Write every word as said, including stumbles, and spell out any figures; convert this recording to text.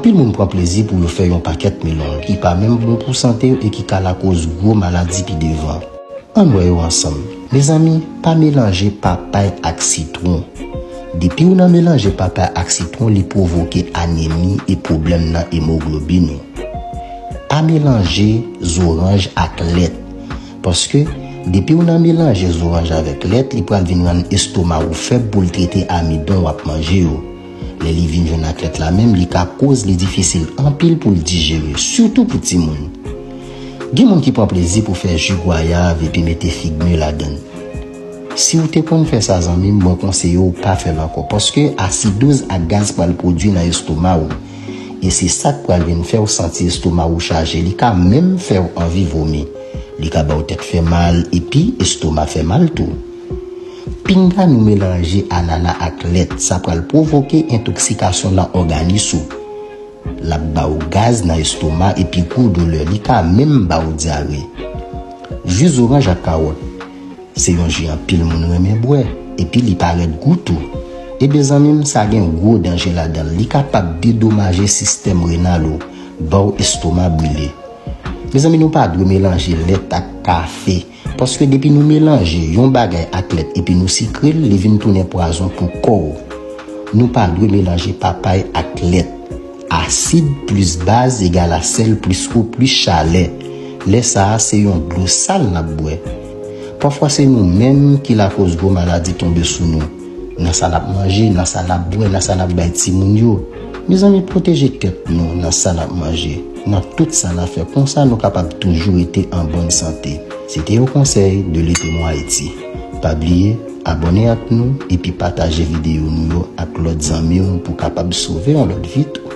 Anpil moun pran plezi pou yo fè yon pakèt melanj ki pa menm bon pou sante yo e ki ka lakoz gwo maladi pi devan. Ann wè yo ansanm. Mezanmi, pa melanje papay ak sitwon. Depi w nan melanje papay ak sitwon, li pwovoke anemi e pwoblèm nan emoglobin ou. Pa melanje zoranj ak lèt. Paske, depi w nan melanje zoranj avèk lèt, li pral vin rann estoma ou fèb pou l trete amidon w ap manje yo. Lè li vin jwenn ak lèt la menm, li ka koz li difisil anpil pou l dijere, sitou pou timoun. Gen moun ki pran plezi pou fè ji gwayav epi mete fig me ladan l. Si w te konn fè sa, zanmi m, mwen konseye w pa fè l ankò, paske asidoz ak gaz pral pwodui nan estoma w. E se sa k pral vin fè w santi estoma w chaje, li ka menm fè w anvi vomi. Li ka ba w tèt fè mal, epi estoma fè mal tou. Pinga nou melanje anana ak lèt, sa pral pwovoke entoksikasyon nan òganis ou. L ap ba w gaz nan estoma epi gwo doulè, li ka menm ba w dyare. Ji zoranj ak kawòt. Se yon ji anpil moun renmen bwè, epi li parèt gou tou. Ebyen zanmi m, sa gen gwo danje ladan l. Li kapab dedomaje sistèm renal ou, ba w estoma brile. Mezanmi, nou pa dwe melanje lèt ak kafe, paske depi nou melanje yon bagay ak lèt epi nou sikre l, li vin tounen pwazon pou kò w. Nou pa dwe melanje papay ak lèt. Asid plis baz egal a sèl plis ou plis chalè. Lè sa a, se yon dlo sal n ap bwè. Pafwa, se nou menm ki lakoz gwo maladi tonbe sou nou. Nan sa n ap manje, nan sa n ap bwè, nan sa n ap bay timoun yo. Mezanmi, pwoteje tèt nou nan sa n ap manje, nan tout sa n ap fè. Konsa, nou kapab toujou rete an bòn sante. Se te yon konsèy de Letemon Ayiti. Pa bliye, abòne ak nou epi pataje videyo nou yo ak lòt zanmi w pou kapab sove yon lòt vi tou.